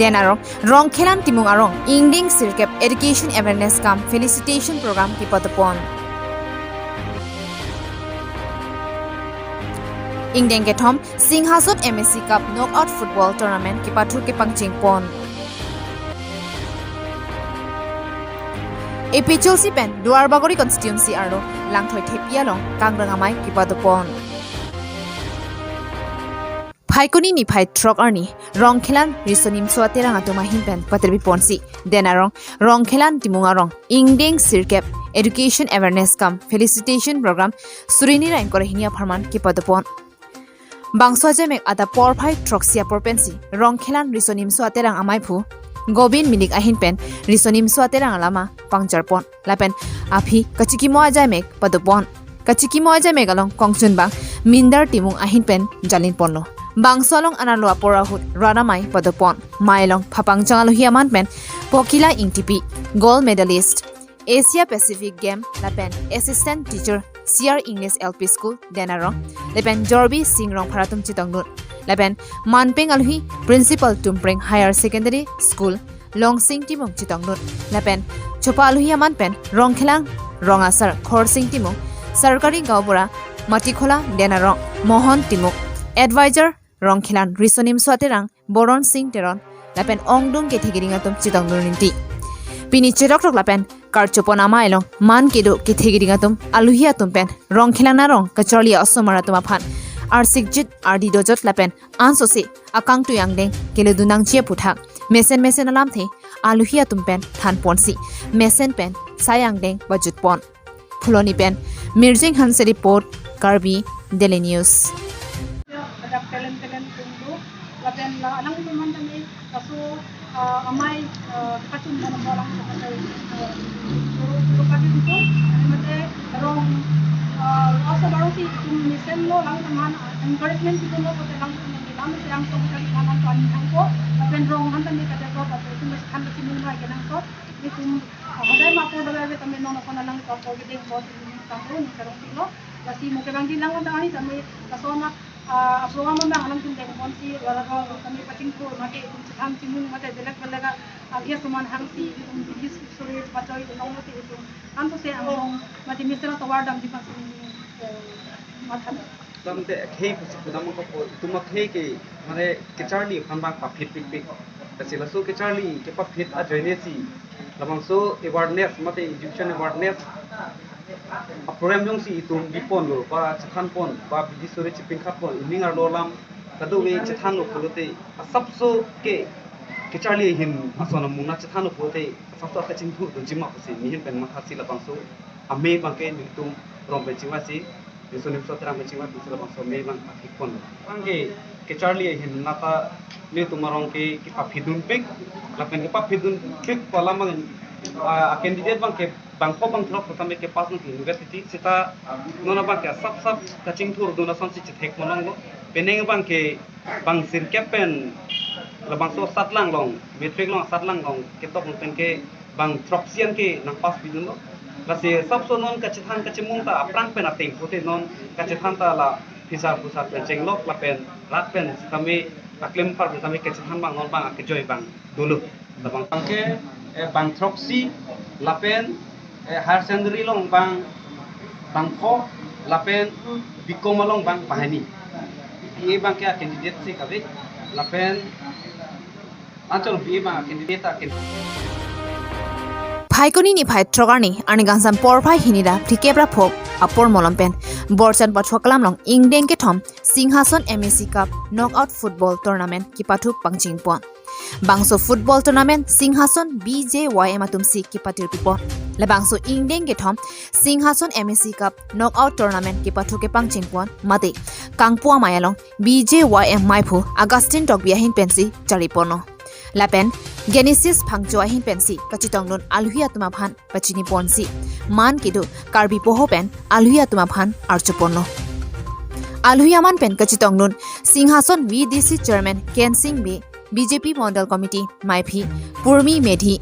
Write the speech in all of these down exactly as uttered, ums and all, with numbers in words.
Den arong, Rongkhelan Timung arong, ingdeng sirkep education awareness cum felicitation program kepadopon. Ingdeng kethom, Singhason M A C Cup knockout football tournament kepathuk kepangchengpon. A P H L C pen Duarbagori constituency arlo Langthoi Thepi along kangrang amei kepadopon. Phaikuni niphai throk arni Rongkhelan Riso Nimso Aterang atum ahin pen patirpiponsi, den arong, Rongkhelan Timung arong, ingdeng sirkep education awareness cum felicitation program surini ra ingkoi ra hini apharman kepadopon. Bangso ajaimek adap porphai throksi apor pensi Rongkhelan Riso Nimso Aterang amaiphu Gobin Milik ahin pen Riso Nimso Aterang alama pangjarpon. Lapen aphi kachikimo ajaimek padopon. Kachikimo ajaimek along kongchunbang Mindar Timung ahin pen jalinponlo. Bangso along anerlo apor ahut rat amei padopon. Mei along phapangchang alohi aman pen Pokila Ingtipi, gold medalist, Asia Pacific Game lapen assistant teacher C R English L P School, den arong, lapen Jorbi Sing Rongphar atum chetongdun. Lapen manpeng alohi Principal Tumpreng Higher Secondary School, Longsing Timung chetongdun. Lapen chopa alohi aman pen Rongkhelan rong asar Khorsing Timung, Sarkari Gaonbura Matikhola, den arong, Mohon Timung, advisor Rongkhelan Riso Nimso Aterang Boron Sing Teron, lapen ongdung kethe keding atum chetongdun rinti. Pini cherok rok lapen karchopon amei along man kedo kethe keding atum alohi atum pen Rongkhelan arong kacharli osomar atum aphan arsikjit ardi dojot lapen ansose akangtui angdeng keledun nangji aphuthak mesen mesen alamthe alohi atum pen thanponsi, mesen pen sai angdeng pajutpon. Phuloni pen Mirjing Hanse report, Karbi Daily News. Ajak talent talent atum do, lapen la alang atum aphan tame laso, ah, amei, ah, kachun mana bolang sa kata, ah, so, so kati itu, mate rong, ah, also baru si itum mesen lo alang atum aphan, ah, encouragement itu lo, mate alang atum aphan bilang si angso kali mana tuan hangko, lapen rong aphan tame kata ko, lapen itum mesen kan kachimung lagi nangso, itum, ah, hodai ma apor dagar tame non ason alang atum apor gede ko si itum tangko ni karong tilo, lasi mo kebang di lang atum aphan tame laso ma ah, aso ama nang alang atum dengponsi, la rong tame pachingthur mate itum chethang chimung mate belek belek a, ah, gas man hangsi itum bidi suri pachoi itum mate itum. Ansose angdeng mate mesen atovar damji aphansi, eh, matha. Dam de khei pusi pudam ko po, itum akhei ke mane kacharli aphan bang paphit pikpik. Lasi laso kacharli kepaphit ajoine si labangso awareness mate education awareness a-program jongsi itum biponlo, ba chethanpon, ba bidi suri chipingkhatpon, ining arlo alam kadokave chethanlo pulote, asapso ke kacharli ahin ason amung nangchethanlo pulote, asapso akachingthur doji ma pusi neli ahin pen mathasi labangso amei abangke nelitum rong pen chingvaisi, Riso Nimso Aterang pen chingvaisi labangso amei abang paphitpon. Abangke kacharli ahin nata nelitum arong ke kepaphitdunpik, lapen kepaphitdunpik pu alam abang, ah, candidate abangke bangpho bangthrok tame kepass nangji university seta non abangke asapsap kachingthurdun asonsi chethekpon longlo. Penang abangke bang sirkep pen labangso satlang along, matric along satlang along ketok pen ke bang throksi an ke nangpass pidunlo. Lasi asapso non kachethan kachimung ta aphrang pen ateng pute non kachethan ta la phisar phusar pen chenglok lapen rat pen sitame aklim par sitame kachethan abang non abang akejoi abang dolo. Labang abangke, eh, bang throksi lapen, eh, higher secondary along bang bangpho lapen B Com along bang banghini. B A abangke a-candidate si kave lapen anchor B A abang a-candidate a-candidate. Phaikuni niphai throk arni, arni kangsam porphai hini ra phlikep ra pho apor malom pen Borchan Pathuaklam along ingdeng kethom Singhason M A C Cup knockout football tournament kepathuk pangchengpon. Bangso football tournament Singhason B J Y M atumsi kepatirpipon. Labangso ingdeng kethom Singhason M A C Cup knockout tournament kepathuk kepangchengpon mate kangpu amei along B J Y M meiphu Augustine Tokbi ahin pensi chariponlo. Lapen Genesis Phangcho ahin pensi kachetongdun alohi atum aphan pachiniponsi, man kedo Karbi poho pen alohi atum aphan archoponlo. Alohi aman pen kachetongdun Singhason V D C Chairman Kensing Bey, B J P Mondol Committee meiphi Purmi Medhi,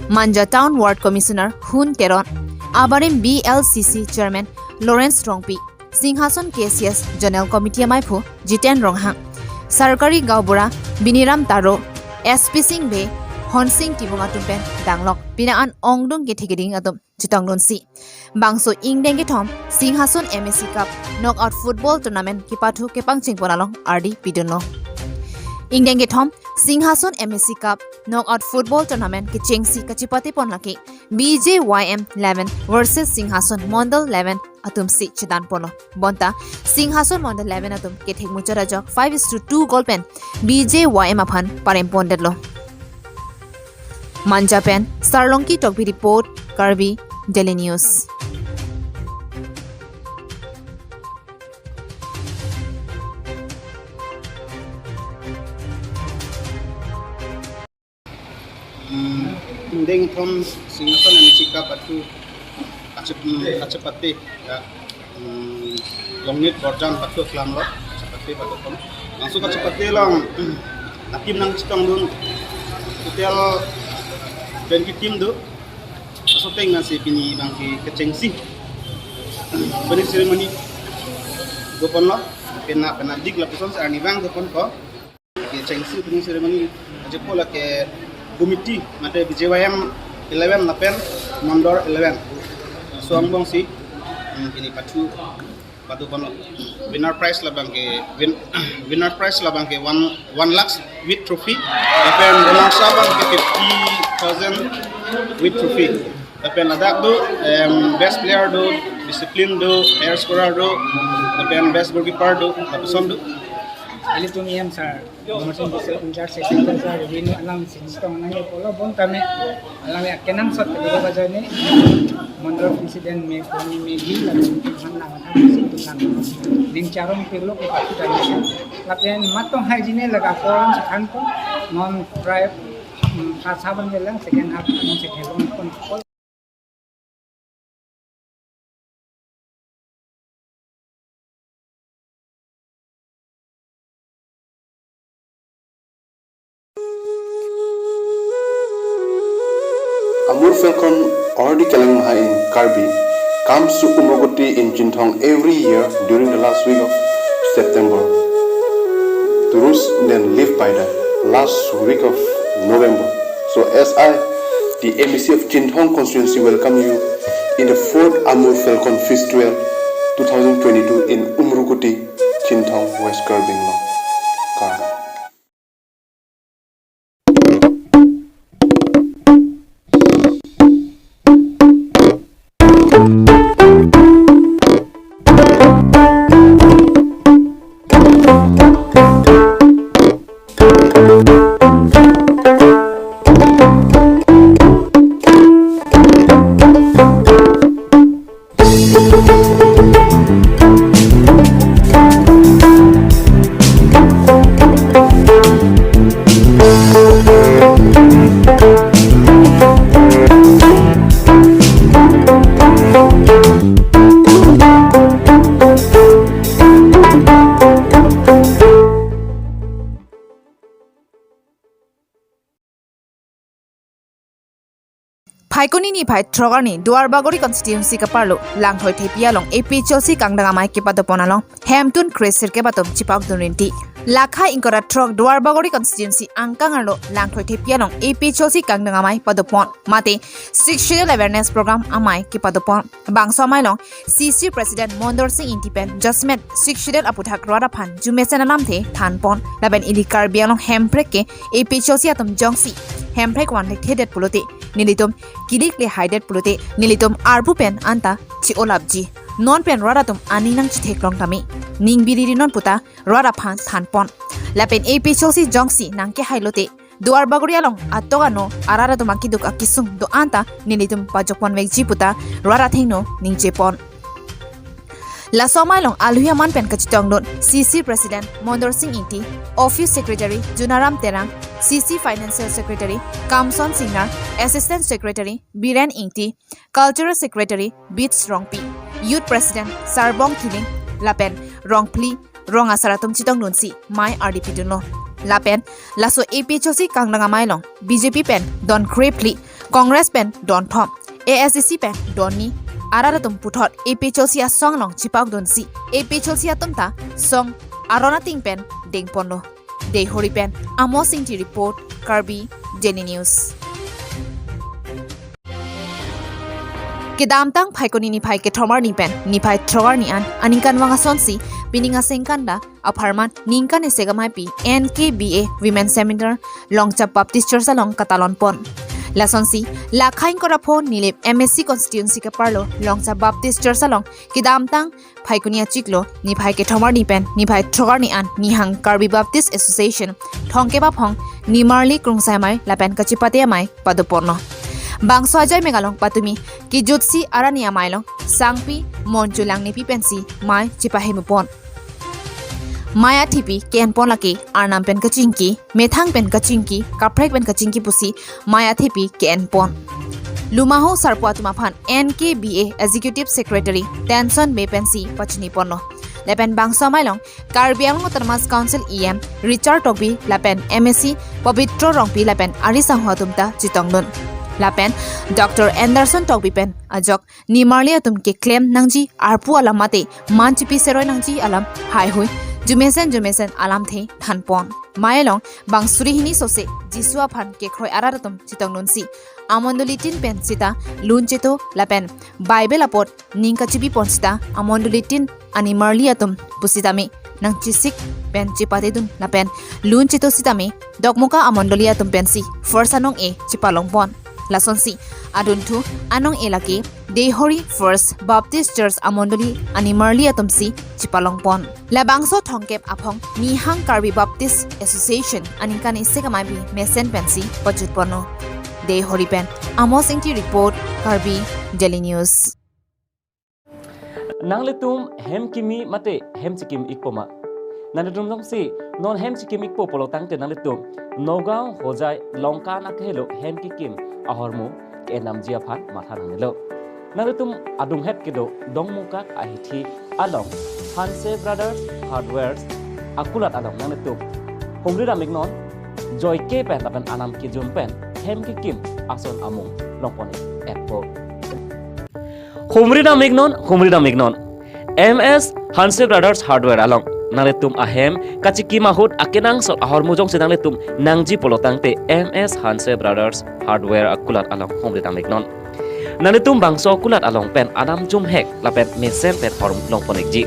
Manja Town Ward Commissioner Hun Teron, abarim B L C C Chairman Lawrence Rongpi, Singhason K C S Zonal Committee ameiphu Jiten Ronghang, Sarkari Gaonbura Biniram Taro, S P Singh Bey, Honsing Tibung atum pen danglok. Pini an ongdung kethe keding atum chetongdunsi. Bangso ingdeng kethom Singhason M A C Cup knockout football tournament kepathu kepangcheng pon along ardi pidunlo. Ingdeng kethom Singhason M A C Cup knockout football tournament kechengsi kachepate pon lake B J Y M eleven versus Singhason Mondol eleven atumsi chedan ponlo. Bonta Singhason Mondol eleven atum kethek muchot ajok five is to two goal pen B J Y M aphan parem pondetlo. Manja pen Sarlongki Tokbi report, Karbi Daily News. Hmm, ingdeng kethom Singhason M A C Cup pathu kachep-, hmm, kachepate, ya, hmm, Longnit Borjan pathu aklam lo, kachepate pathu kon. Langsung kachepate along, hmm, ateam nangchetongdun, total twenty team do. Laso ateng nangsi pini abang ke kechengsi opening ceremony do ponlo, pena pena dik lapuson si arnivang do pon ko. Kechengsi opening ceremony ajepo lake committee mate B J Y M eleven lapen Mondol eleven. So angbongsi, hmm, pini pathu padu ponlo. Winner prize labang ke win-, winner prize labang ke one, one lakh with trophy. Lapen runners up abang ke fifty thousand with trophy. Lapen ladak do, em, best player do, discipline do, higher scorer do, lapen best goalkeeper do, lapuson do. Ilitum E M sir, Commerce District in-charge, Secretary sir, Revenue alam sing chetong nangji pulo, bonta me alam ya kenangsot ke dolo bajo ne, Mondol President me koni me di lalu han lang han sing tu lang. Ning charong pirlo ke patu dan. Lapen matong hai jine laga koran sekan ko non prize, hmm, half half an lang, second half an second half an. Amur Falcon or the Keleng Mahai in Karbi comes to Umrukuti in Chinthong every year during the last week of September. To roost and live by the last week of November. So as I, the M A C of Chinthong constituency, welcome you in the fourth Amur Falcon Festival two thousand twenty-two in Umrukuti, Chinthong, West Karbi Anglong. Kar. Phaikuni niphai throk arni Duarbagori constituency kaparlo Langthoi Thepi along A P H L C kangdang amei kepadopon along hemtun kresir kebatum chipakdun rinti. Lakha ingkoi ra throk Duarbagori constituency angkang arlo Langthoi Thepi along A P H L C kangdang amei padopon mate Sixth Schedule awareness program amei kepadopon. Bangso amei along C C President Mondor Singh Ingti pen jasemet Sixth Schedule aputhak rat aphan jumesen alamthe thanpon. Lapen ili Karbi Anglong hemprek ke A P H L C atum jongsi hemprek vanthekthedet pulote nelitum kilik le haidet pulote nelitum arpu pen anta chi-olapji. Non pen rat atum aning nangchitheklong tame ning biriri non puta rat aphan thanpon. Lapen A P H L C jongsi nangkehailote Duarbagori along atok ano arat atum akiduk akisung do-an ta nelitum pajokpon vekji puta rat athengno ningjepon. Laso amei along alohi aman pen kachetongdun C C President Mondor Singh Ingti, Office Secretary Junaram Terang, C C Financial Secretary Kamson Singnar, Assistant Secretary Biren Ingti, Cultural Secretary Bits Rongpi, Youth President Sarbong Killing, lapen rongphli rong asar atum chetongdunsi mei ardi pidunlo. Lapen laso A P H L C kangdang amei along B J P pen don krephli, Congress pen don thom, A S D C pen don ni, arat atum puthot A P H L C asong along chipakdunsi A P H L C atum ta song aron ating pen dengponlo. Deihori pen Amos Ingti report, Karbi Daily News. Kedamtang Phaikuni niphai kethom arni pen niphai throk arni an aningkanvang asonsi pining asengkan da apharman ningkan isi kamaipi N K B A Women Seminar Longchap Baptist Church along katalon pon. Lasonsi, lakhain korapho Nilip M A C constituency kaparlo Longchap Baptist Church along kedamtang Phaikuni achiklo niphai kethom arni pen niphai throk arni an Nihang Karbi Baptist Association thongkep aphong nimarli krungsai amei lapen kachipate amei padoponlo. Bangso ajai megalong patumi kejutsi arani amei along Sangpi Monchu Langnepi pensi mei chipahemupon. Mei athepi ke-enpon lake arnam pen kachingki, methang pen kachingki, kaprek pen kachingki pusi mei athepi ke-enpon. Lumaho sarpo atum aphan N K B A Executive Secretary Tenson Bey pensi pachiniponlo. Lapen bangso amei along Karbi Anglong Autonomous Council E M Richard Tokbi lapen M A C Pabitra Rongpi lapen ari sangho atum ta chetongdun. Lapen Doctor Anderson Tokbi pen ajok nimarli atum keklem nangji arpu alam mate man chipi seroi nangji alam haihui jumesen jumesen alamthe thanpon. Mei along bang suri hini sose Jisu aphan kekroi arat atum chetongdunsi amondolitin pen sita lun cheto lapen Bible apot ning kachipipon sita amondolitin animarli atum pusitame nangchesik pen chipatedun lapen lun cheto sitame Dokmoka amondoli atum pensi first anong-e chipalongpon. Lasonsi adunthu anong-e lake Deihori First Baptist Church amondoli animarli atumsi chipalongpon. Labangso thongkep aphong Nihang Karbi Baptist Association aningkan isi kamaipi mesen pensi pajutponlo. Deihori pen Amos Ingti report, Karbi Daily News. Nanglitum hem kimi mate hem chikim ikpo ma? Nanglitum jongsi non hem chikim ikpo pulo tangte nanglitum Nagaon Hojai Longkan akehelo hem kekim ahormu ke-endamji aphan matha nangnelo. Nanglitum adunghet kedo Dongmukak ahithi along Hanse Brothers Hardware akulat along nanglitum humridam iknon, joike pen lapen anam kejum pen hem kekim ason amung longpon-ikpo. Humridam iknon, humridam iknon. M S Hanse Brothers Hardware along nanglitum ahem kachikim ahut akenangsot ahormu jongsi nanglitum nangji pulo tangte M S Hanse Brothers Hardware akulat along humridam iknon. Nanglitum bangso akulat along pen anam jumhek lapen mesen pen hormu longpon-ikji.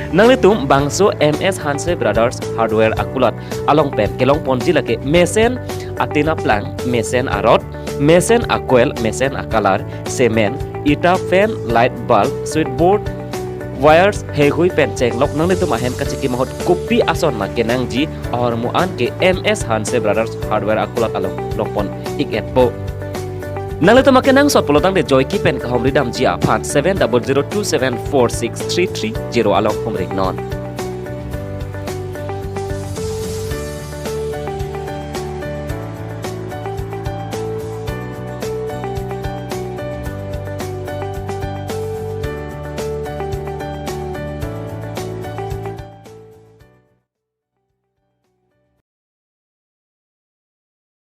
Nanglitum bangso M S Hanse Brothers Hardware akulat along pen kelongponji lake mesen atina plang, mesen arod, mesen akwel, mesen akalar, cement, ita, fan, light bulb, switchboard, wires, heihui pen chenglok nanglitum ahem kachikim ahut kopi ason ma kenangji ahormu an ke M S Hanse Brothers Hardware akulat along longpon-ikpo. Nanglitum akenangsot pulo tangte joike pen kahumridamji aphan seven double zero two seven four six three three zero along humri iknon.